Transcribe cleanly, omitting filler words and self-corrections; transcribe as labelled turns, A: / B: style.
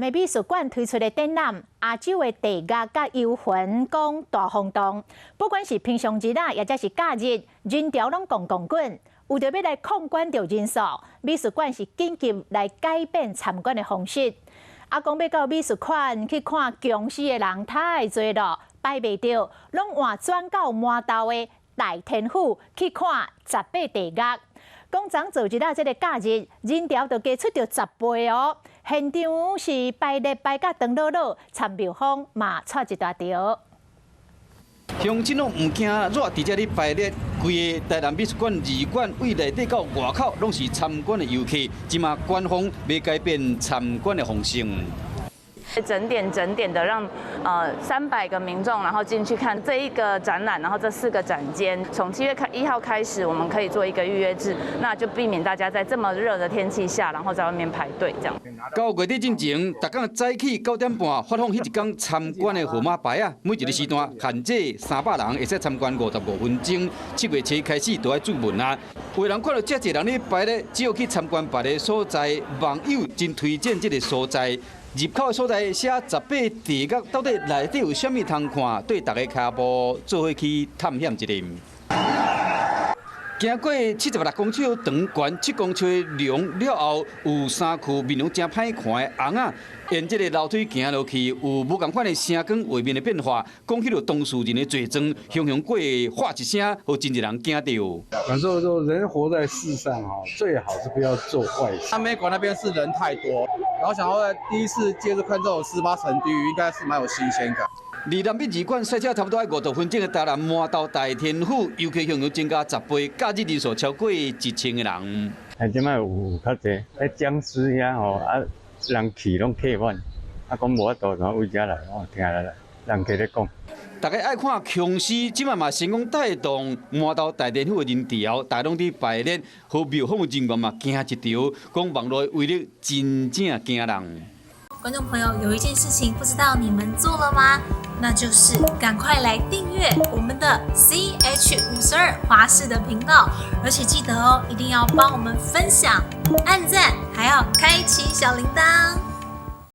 A: 南的美術館推出的展覽《亞洲的地獄佮幽魂》，講大轟動。不管是平常日啊，抑者是假日，人潮攏滾滾滾。為著欲來控管著人數，美術館是緊急來改變參觀的方式。啊，講欲到美術館去看殭屍的人太濟囉，排袂著，攏換轉到饃頭的大天府去看十八地獄。講昨昨日啊，這个假日人潮就加出著10倍哦。現場是排列排甲長囉囉，參廟方嘛掣一大條。
B: 鄉親攏毋驚熱，佇遮咧排列，規个台南美術館二館對內底到外口攏是參觀的遊客。這馬官方欲改變參觀的方式。
C: 整點整點的讓300個民眾，然後進去看這一個展覽，然後這四個展間，從7月1號開始，我們可以做一個預約制，那就避免大家在這麼熱的天氣下，然後在外面排隊這樣。
B: 9月底進前，逐工早起9點半發放彼一工參觀的號碼牌仔，每一个時段限制300人，會使參觀55分鐘。7月7開始就愛注門啊！有人看著遮濟人咧排咧，只有去參觀別个所在，網友真推薦這个所在。入口的所在寫十八地獄，到底內底有啥物通看？綴逐个跤步做伙去探險一下。行過76公尺長，懸7公尺的龍了後，有三區面容誠歹看的尪仔，沿這个樓梯行落去，有無仝款的聲光畫面的變化，講起著當事人的罪狀，雄雄過喊一聲，予真濟人驚著。
D: 感受說，人活在世上啊，最好是不要做壞事。
E: 阿美館那邊是人太多，然後想要第一次接觸看這種18層地獄，應該是蠻有新鮮感。
B: 離南美二館賽車差不多愛50分鐘的台南饃頭大天府，遊客向增加10倍，假日人數超過1000個人。
F: 啊，這擺有較濟，彼殭屍遐吼，啊，人去攏客滿，啊，講無法度從對遮來，我聽來人客咧講。
B: 大家愛看殭屍，這擺嘛成功帶動饃頭大天府的人潮，大家攏佇排列，予廟方人員嘛驚一趒，講網路的威力真正驚人。
G: 觀眾朋友，有一件事情不知道你們做了嗎？那就是趕快來訂閱我們的 CH52華視的頻道，而且記得哦，一定要幫我們分享、按讚，還要開啟小鈴鐺。